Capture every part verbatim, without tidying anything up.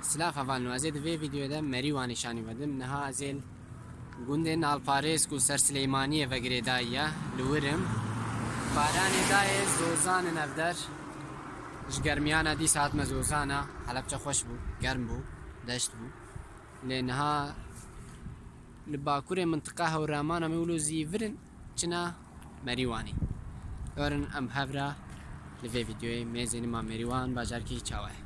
Silav hevalno, ez ê di vê vîdeoyê de Merîwanê şanî vedin. Niha ez ê li gundê Nalparêz ku ser Silêmaniyê ve girêdayî ye, li wir im. Baranê dayê, zozan in ev der. Ji germiyana dîsa hatime zozana. Helebçe xweş bû, germ bû, deşt bû. Lê niha li bakurê mintiqa Hewramana me wilo zî vir in, çina Merîwanê. Werin em hev re li vê vîdeoyê mêzê nima Merîwan bajarkî çawa ye.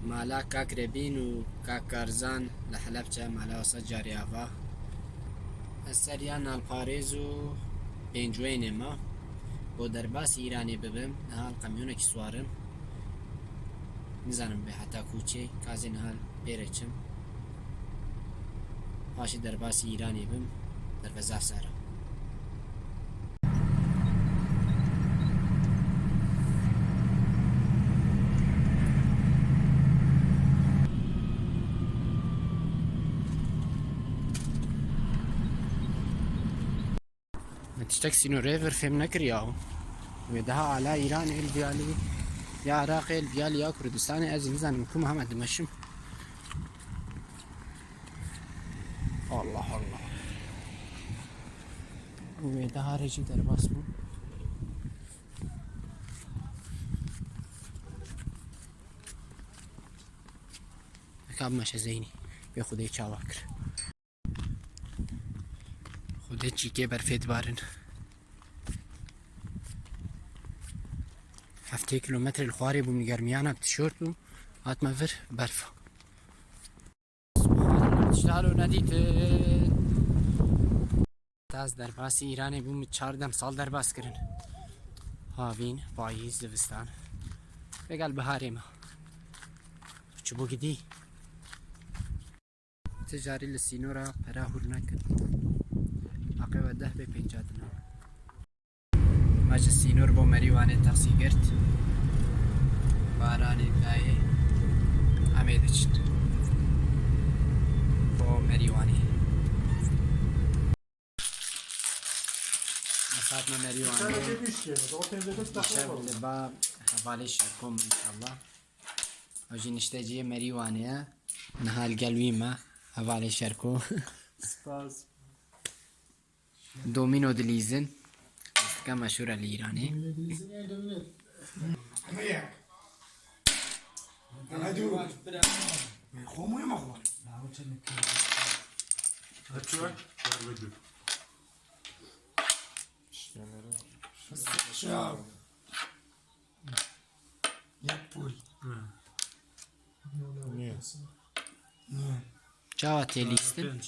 Mala Kak Rebîn û Kak Karzan li Helebçe, mala wisa carî ava. Ez seriya Nalparêz û Pêncwênê me. Bo derbasî Îranê bibim, niha li qemyonekî siwar im. Nizanim bê heta kûçê, ka ez ê niha li pê re çim. Paşê derbasî Îranê bim, derve zaf sar e. Me tiştek sînorê vir fêm nekiriya. Wê daha ala Îranê li viyalî ya Iraqê, li viyalî ya Kurdistanê, ez nizanim ku me hema dimeşim. Allah Allah. Wê daha rê jî derbas bû. Eka bimeşe Zeynî. Bê Xwedê çawa kir. Xwedê çîkê berfê dibarin. Heftê kilometre li xwarê bûm li germiyana bi tişort û hatime vir berfa. Subhanallah, tişt halo nedîtin. Taz derbasî Îranê bûm, çar dem sal derbas kirin. Havîn, payîz, zivistan. Vêgal biharê me. Çi bû gidî? Ti carî li sînora pera hûr nekin. Aqê we deh bê pênca dinan. Me ji sînor bo Merîwanê taksî girt. Baranê dayê. Em ê diçin. Bo Merîwanê. Em hatine Merîwanê. Îşev li ba hevalê Şerko me înşallah. Ew jî nişteciyê Merîwanê ye. Niha li gel wî me. Hevalê Şerko. Spas. Domîno dilîzin. Astika meşhûr e li Îranê. Yek pul. Niye? Niye? Çawa tê lîstin?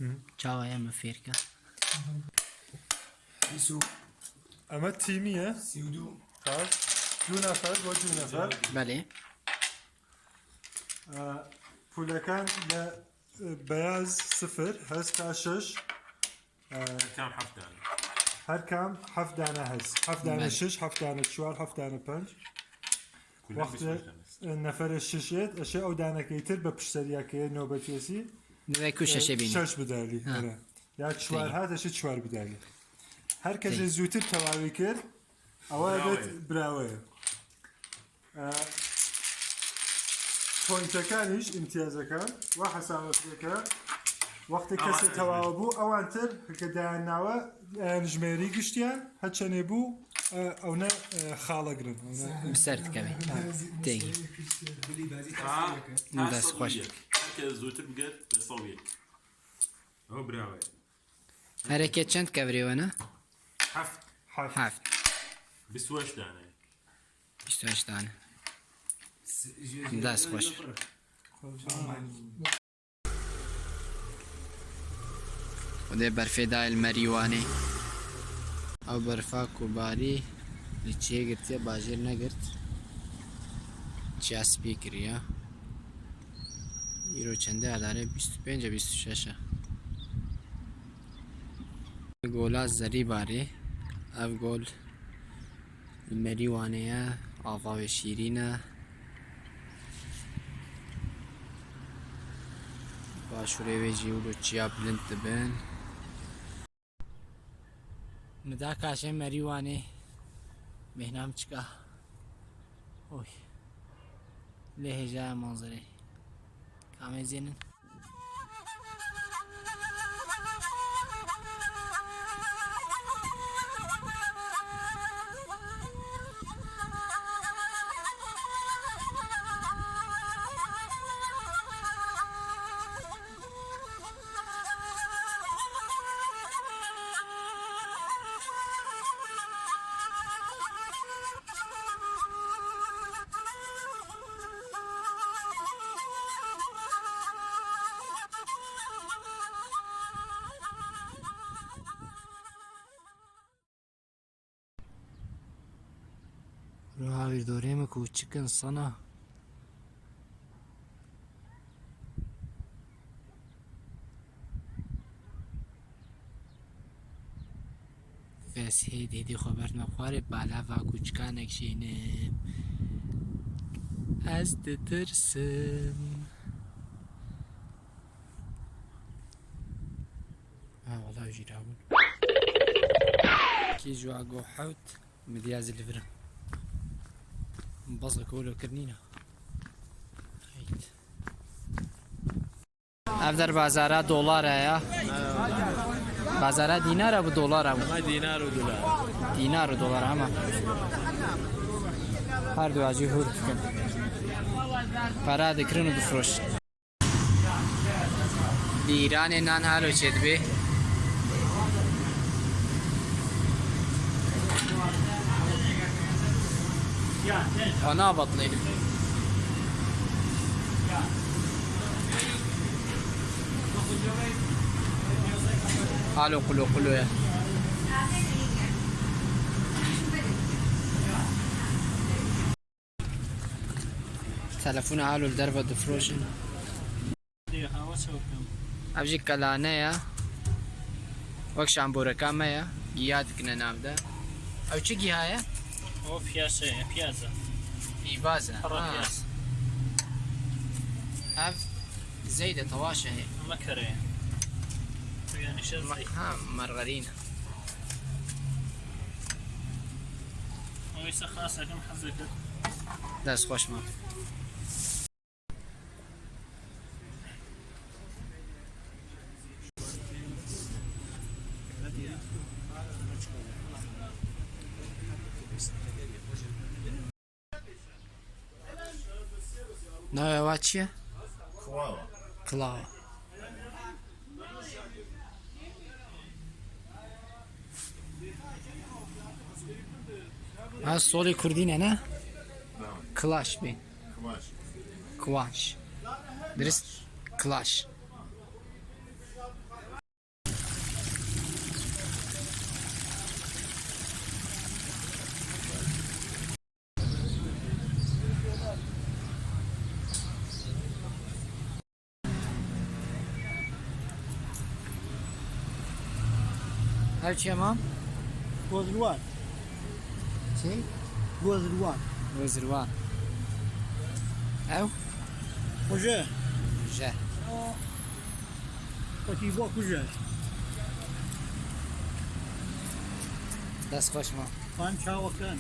Pênc. Çawa ye min fêr ke? Bîst û. Eme tîmî ye. Sî û du. Kaç? Du nefer, bo du nefer. Belê. E, pûlekan li, e, beyaz sifir, hezka şeş. E, Her kam heft dane. Her kam heft dane hez. Heft dane Belê. Şeş, heft dane çwar, heft dane penc. Kule Wextê, bîst û beş dane. E, neferê şeş êt, eşê ew danekê tir be pişteriyakê nobetiyesî. Divê ku E, şeşê bîne. Şeş bidalî, Ha. Ere. Ya çwar Peki. Hat, eşê çwar bidalî. Her kesê Peki. Zûtir tewawî kir, ewa Bravo. Evet bravo ye. E, pointekan îş, îmtiyazekan, wa hesaba bike. Wextê Awan kesê ez tewawe bû, ewan tir, heke dayan nawe, e, jimêrî giştiyan, heçenê bû, e, ew ne, e, xala girin, ew ne. Bi ser dikeve. Têgî. Dest xweş. Herkes zûtir bigir, be sewiyek. Ew bravo ye. Hereke çend kevirê we ne? Heft. Heft. Bîst û heşt dane. Bîst û heşt dane. Dest xweş. Xwedê berfê dayê li Merîwanê. Ew berfa ku barî li çiyê girtiye, bajêr negirt. Çiya spî kiriye. Îro çendê Adarê? Bîst û pênc e, bîst û şeş e. Gola Zerîbarê. Ev gol li Merîwanê ye. Ava wê şîrîn e. Başûrê wê jî wilo çiya bilind dibin. Nida kaşê Merîwanê, bêhna min çika. Oy. Lê hêja ye manzerê. Kamê zênin. Ruha wî dorê min ku çikin sana. Bes hêdî hêdî xwe berdime xwarê, bala va kûçikanek şînim. Ez ditirsim. Ha, wala jî rabûn. Kî ji wa go hewt, min diya zî li vir in. Bazek wilo kir nîne. Heyt. Ev der bazara dolar e ya. Bazara dinar e, bu dolar e bu. Ama dinar û dolar. Dinar û dolar ama. Her du acî hûr dikin. Para dikirin û difroşin. Dîranê nan halo çêdibê. Ana batleydi. Halo kulo kulo ya. Telefona halo li derve difroşin. Ev jî kelane ye. Wek şamboreka me ye. Giya dikine nav de. Ew çi giya ye? O piyase ye, piyaz e. Pîvaz e. Para Ha. piyaz. Ev zeyde tewaşe hê. Mekere ye. Yani şey Ma- zey. Ha, margarine. O ise xasekim hezekir. Dest xweş ma. Navê wa çi ye? Klawa. Klawa. Ha, solê kurdî ne, ne? Klaş bê. Kıvanç. Kıvanç. Dirist. Klaş. Ev çi ye mam? Gozirwan. Çi? Gozirwan. Gozirwan. Ew? Kuje. Kuje. Wekî bo kuje. Dest xweş mam. Van çawakan.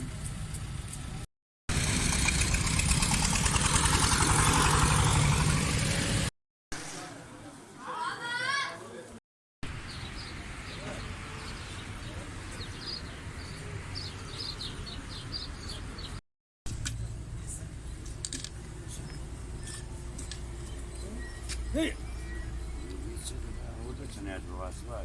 Hey! Orada çene duası var.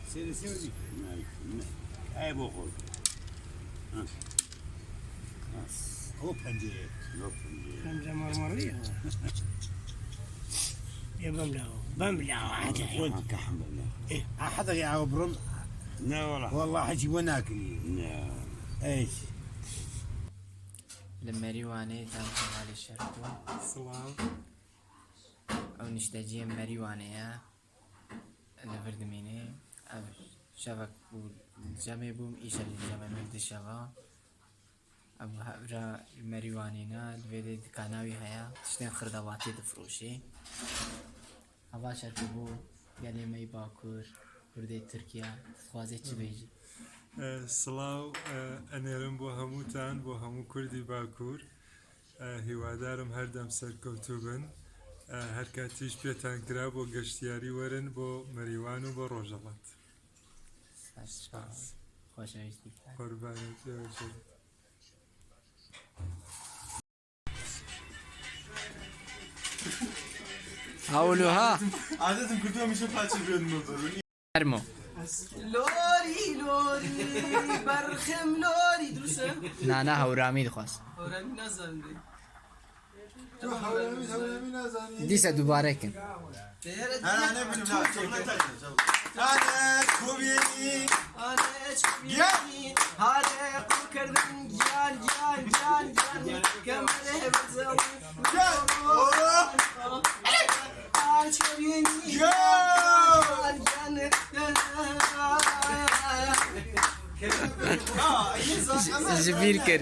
Seni sevdik. Ne? Ay bokol. Ha. Ha. O pencere. Yok pencere. Pence marmarlı ya. Ya ben bile, ben bile hadi. Yok, kahve bile. Eh, ahada ya brum. Ne wala. Wala hecî we nakiriye. Ne. Hiç. Li Merîwanê tam hevalê şer bû. Silav. Ew nişteciyê Merîwanê ye. Li vir dimîne. Ev şevek bû, cemê bûm, îşev jî cemê min di şeva. Ev hevra Merîwanê ne, li vê de dikana wî heye, tiştên xirdevatî difiroşê. Heva şer ku bû gelê me yî Bakur, Kurdê Tirkiye, dixwazê çi bêjî? E, silav, e, enêrim bo hemûtan, bo hemû Kurdî Bakur. E, hîwadarim her dem serkewtû bin. E, her katî ji pêtan kira bo geştiyarî werin bo Merîwan û bo Rojhelat. Ser spas. Spas. Xweşewîstî. Qurbanê te, hoşçakalın. Hawlo ha. Adetim kurtulmuşun parça bir önüme doğru. Fermo. Lorî, lorî, berxem lorî, dirust e? Na, na, Hewramî dixwast. Hewramî nazanin dê. Tu Hewramî, Hewramî nazanî. Dîsa dubare kin. Hene, hene, bilim lazım. Hane, kubî. Hane, kubî. Gel. Hane, kubî kerdin, giyan, giyan, giyan, giyan. Kemere benzeri. Gel. Oh. Gel. Ji bîr kir.